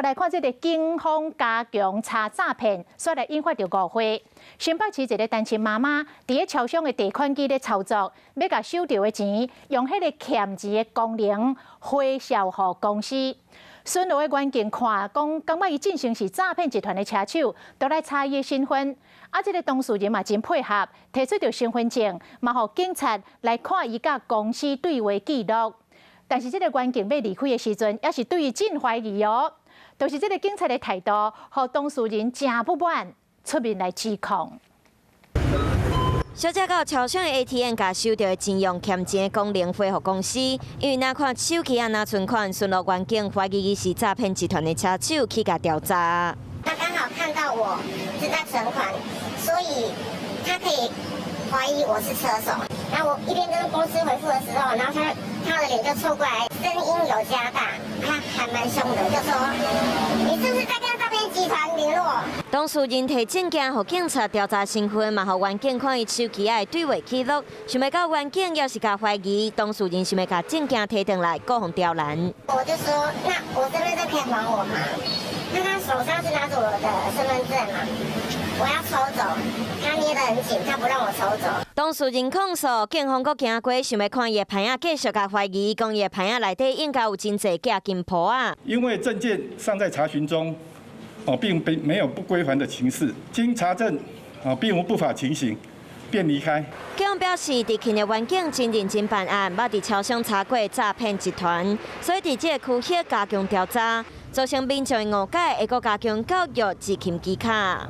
來看這个警方加強查詐騙，煞來引發著誤會。新北市一个單親媽媽佇咧超商的提款機咧操作，欲共收著的錢用彼个欠錢的功能回銷予公司。巡邏的員警看講，感覺伊進前是詐騙集團的車手，就來查伊的身份。啊，這个當事人嘛真配合，提出著身份證，嘛予警察來看伊佮公司對話記錄。但是這个員警欲離開的時陣，也是對伊真懷疑哦。就是這个警察的態度，予當事人誠不滿，出面來指控。小姐到超商的 ATM，共收著的錢用欠錢的功能匯予公司，因為若看手機仔拿存款，巡邏員警懷疑伊是詐騙集團的車手，去共調查。他剛好看到我是在存款，所以他可以懷疑我是車手。那我一邊跟公司回覆的時候，然後他的臉就湊過來，聲音有加大，他還蠻兇的，就說你是不是在跟詐騙集團聯絡？當事人提證件予警察調查身份，嘛予員警看伊手機仔的對話記錄，想袂到員警也是共懷疑，當事人想欲共證件提轉來，閣予刁難。我就說，那我身份證可以還我嗎？那他手上是拿着我的身份證嘛？我要抽走，他捏得很緊，他不讓我抽走。當事人控訴，警方閣行過，想欲看伊的牌仔，繼續共懷疑，講伊的牌仔內底應該有真濟假金箔仔。因為證件尚在查詢中，哦，並沒有不歸還的情事，經查證，哦，並無不法情形，便離開。警方表示，佇勤的員警真認真辦案，捌佇超商查過詐騙集團，所以佇這个區域加強調查，造成民眾的誤解，會閣加強教育執勤機卡。